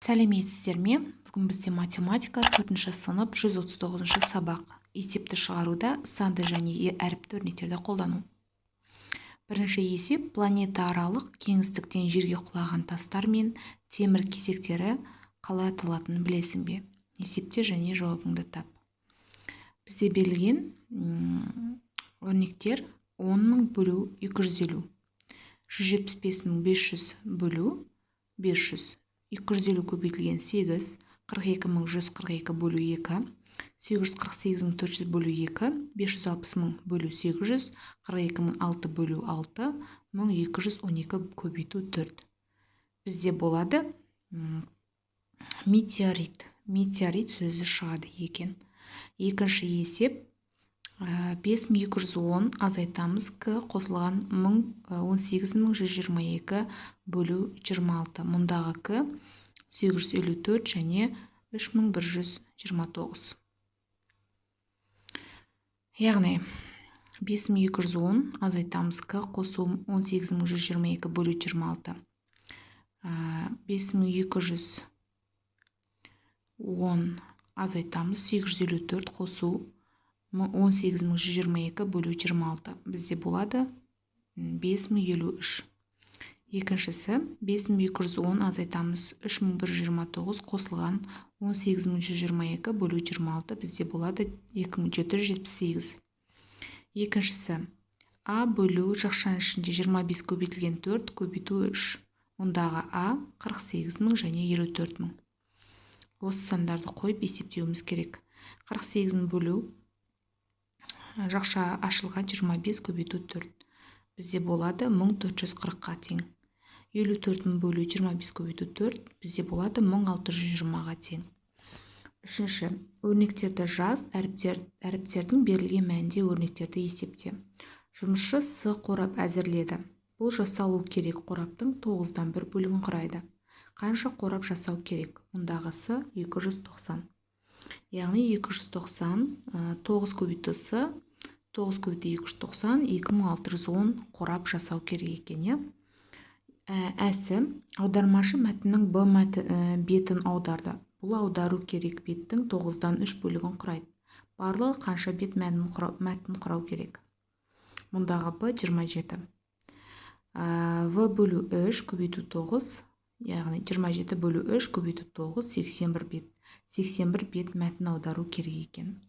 Сәлеметсіздер ме? Бүгін бізде математика, 4 сынып, 139 сабақ. Есепті шығаруда санды және әріпті өрнектерді қолдану. Бірінші есеп: планетааралық кеңістіктен жерге құлаған тастар мен темір кесектері қалай аталатынын білесің бе? Есепте және жауабыңды тап. Бізде берілген өрнектер: 10 мың бөлу 250, 175 500 бөлу 500, 250 көбейтілген 8, 42 142 бөлу 2, 848 400 бөлу 2, 560 000 бөлу 800, 42 006 бөлу 6, 1212 көбейту 4. Бізде болады метеорит. Метеорит сөзі шығады екен. Екінші есеп: 5210 азайтамыз к қосылған 18122 бөлу 26. Мұндағы к 854 және 3129. Яғни 5210 азайтамыз к қосу 18122 бөлу 26. 5210 азайтамыз 854 қосу 18122 бөлу 26, бізде болады 5053. Екіншісі: 5210 азайтамыз 3129 қосылған 18122 бөлу 26, бізде болады 2778. Екіншісі: а бөлу жақшаның ішінде 25 көбейтілген 4 көбейту 3. Мұндағы а 48 мың және 54 мың. Осы сандарды қойып есептеуіміз керек. 48 мың бөлу жақша ашылған 25 көбейту 4, бізде болады 1440-қа тең. 54 мың бөлу 25 көбейту 4, бізде болады 1620-ға тең. Үшінші: өрнектерді жаз, әріптердің берілген мәнінде өрнектерді есепте. Жұмысшы С қорап әзірледі. Бұл жасалу керек қораптың тоғыздан бір бөлігін құрайды. Қанша қорап жасау керек? Мұндағы С 290. Яғни 290, 9 көбейту С, 9 көбейту 290, 2610 қорап жасау керек екен, иә. Әсі: аудармашы мәтіннің Б бетін аударды. Бұл аудару керек беттің тоғыздан үш бөлігін құрайды. Барлығы қанша бет мәтін құрау керек? Мұндағы Б 27. В бөлу 3 көбейту 9, яғни 27 бөлу 3 көбейту 9, 81 бет. 81 бет мәтін аудару керек екен.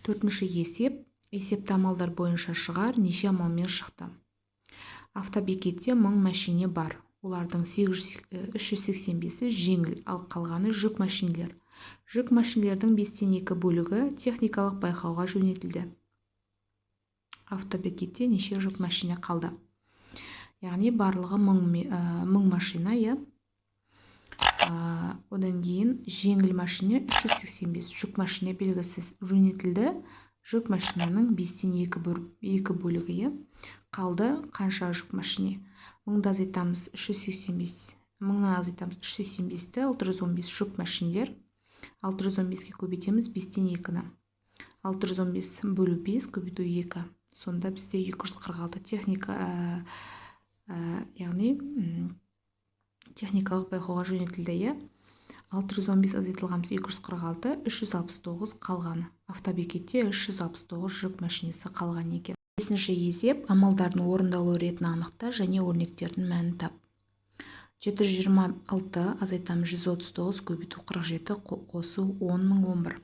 Төртінші есеп: есепті амалдар бойынша шығар, неше амалмен шықты? Автобекетте 1000 мәшине бар. Олардың 385-і жеңіл, ал қалғаны жүк мәшинелер. Жүк мәшинелердің бестен екі бөлігі техникалық байқауға жөнелтілді. Автобекетте неше жүк мәшине қалды? Яғни барлығы 1000 машина, иә. Одан кейін жеңіл машина 385, жүк машина белгісіз. Жөнелтілді жүк машинаның бестен екі бөлігі, иә. Қалды қанша жүк машине? Мыңды азайтамыз 385, мыңнан азайтамыз 385-ті, 615 жүк машинелер. 615-ке көбейтеміз бестен екіні. 615 бөлу 5 көбейту 2. Сонда бізде 246 техника, яғни техникалық байқауға жөнелтілді, иә. 615 азайтылған 246, 369 қалғаны. Автобекетте 369 жүк машинесі қалған екен. Бесінші есеп: амалдардың орындалу ретін анықта және өрнектердің мәнін тап. 726 азайтамыз 139 көбейту 47 қосу 10 011.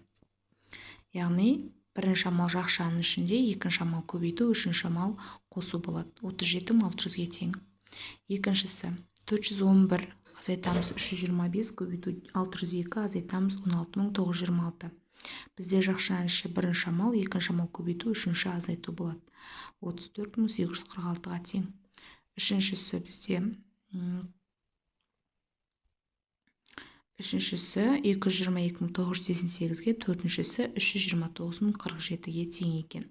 Яғни бірінші амал жақшаның ішінде, екінші амал көбейту, үшінші амал қосу болады. 37 600-ге тең. Екіншісі: 411 азайтамыз 325 көбейту 602 азайтамыз 16 926. Бізде жақшаның іші бірінші амал, екінші амал көбейту, үшінші азайту болады. 34 846-ға тең. Үшіншісі бізде, үшіншісі 222 988-ге, төртіншісі 329 047-ге тең екен.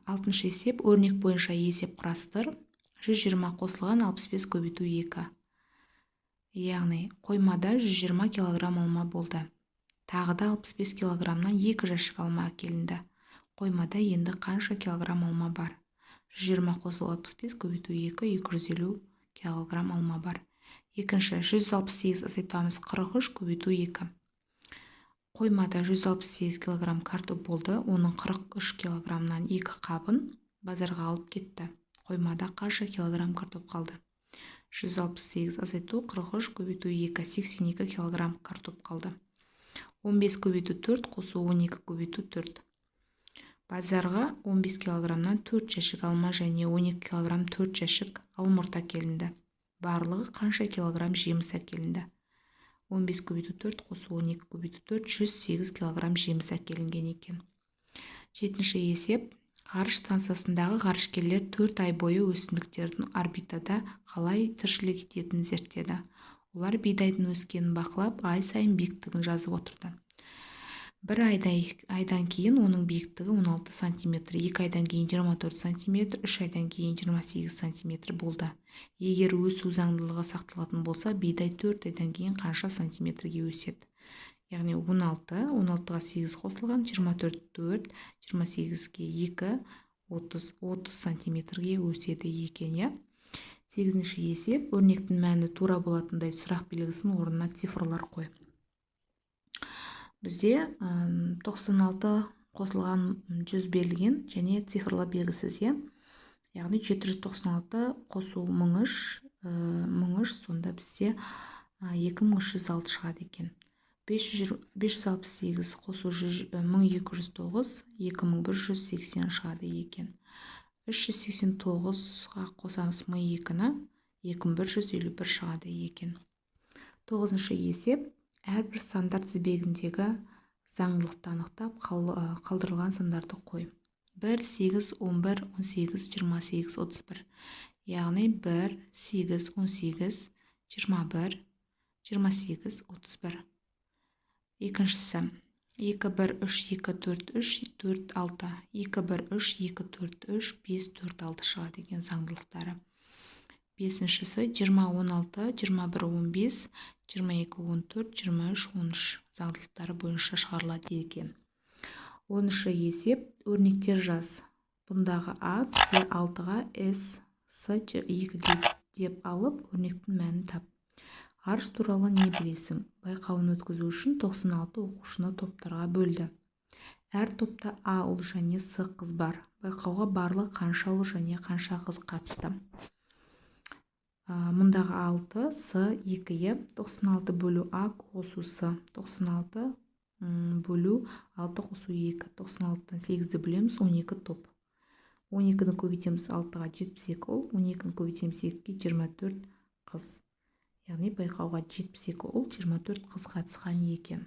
Алтыншы есеп: өрнек бойынша есеп құрастыр. 120 қосылған 65 көбейту 2. Яғни қоймада 120 килограмм алма болды. Тағы да 65 килограммнан 2 жәшік алма әкелінді. Қоймада енді қанша килограмм алма бар? 120 қосу 65 көбейту 2, 250 килограмм алма бар. Екінші, 168 азайтамыз 43 көбейту 2. Қоймада 168 килограмм картоп болды, оның 43 килограммнан 2 қабын базарға алып кетті. Қоймада қанша килограмм картоп қалды? 168 азайту 43 көбейту 2, 82 килограмм картоп қалды. 15 көбейту 4 қосу 12 көбейту 4. Базарға 15 килограммнан 4 жәшік алма және 12 килограмм 4 жәшік алмұрт әкелінді. Барлығы қанша килограмм жеміс әкелінді? 15 көбейту 4 қосу 12 көбейту 4, 108 килограмм жеміс әкелінген екен. Жетінші есеп. Ғарыш станциясындағы ғарышкерлер 4 ай бойы өсімдіктердің орбитада қалай тіршілік ететінін зерттеді. Олар бидайдың өскенін бақылап, ай сайын биіктігін жазып отырды. Бір айдан кейін оның биіктігі 16 сантиметр, 2 айдан кейін 24 сантиметр, 3 айдан кейін 28 сантиметр болды. Егер өсу заңдылығы сақталатын болса, бидай 4 айдан кейін қанша сантиметрге өседі? Яғни 16, 16-ға 8 қосылған, 24, 4, 28-ге 2, 30, 30 сантиметрге өседі екен, иә? Сегізінші есеп. Өрнектің мәні тура болатындай сұрақ белгісінің орнына цифрлар қой. Бізде 96 қосылған 100 берілген және цифрлар белгісіз, иә? Яғни 796 қосу 1003, 1003, сонда бізде 2306 шығады екен. 568 қосу 1209, 2180 шығады екен. 389-ға қосамыз 1002-ні, 2151 шығады екен. Тоғызыншы есеп. Әрбір сандар тізбегіндегі заңдылықты анықтап, қалдырылған сандарды қой. 1, 8, 11, 18, 28, 31. Яғни 1, 8, 18, 21, 28, 31. Екіншісі 2, 1, 3, 2, 4, 3, 4, 6. 2, 1, 3, 2, 4, 3, 5, 4, 6 шығады екен заңдылықтары. Бесіншісі 20, 16, 21, 15, 22, 14, 23, 13 заңдылықтары бойынша шығарылады екен. Оныншы есеп. Өрнектер жаз. Бұндағы А, С 6-ға, С, С 2-ге деп алып, өрнектің мәнін тап. Ғарыш туралы не білесің? Байқауын өткізу үшін 96 оқушыны топтарға бөлді. Әр топта А ұл және С қыз бар. Байқауға барлығы қанша ұл және қанша қыз қатысты? Мұндағы 6, С 2-е, 96 бөлу А қосу С, 96 бөлу 6 қосу 2, 96-тан 8-ді бөлеміз, 12 топ. 12-ні көбейтеміз 6-ға, 72 ұл, 12-ні көбейтеміз 2-ге, 24 қыз. Яғни байқауға 72 ұл, 24 қыз қатысқан екен.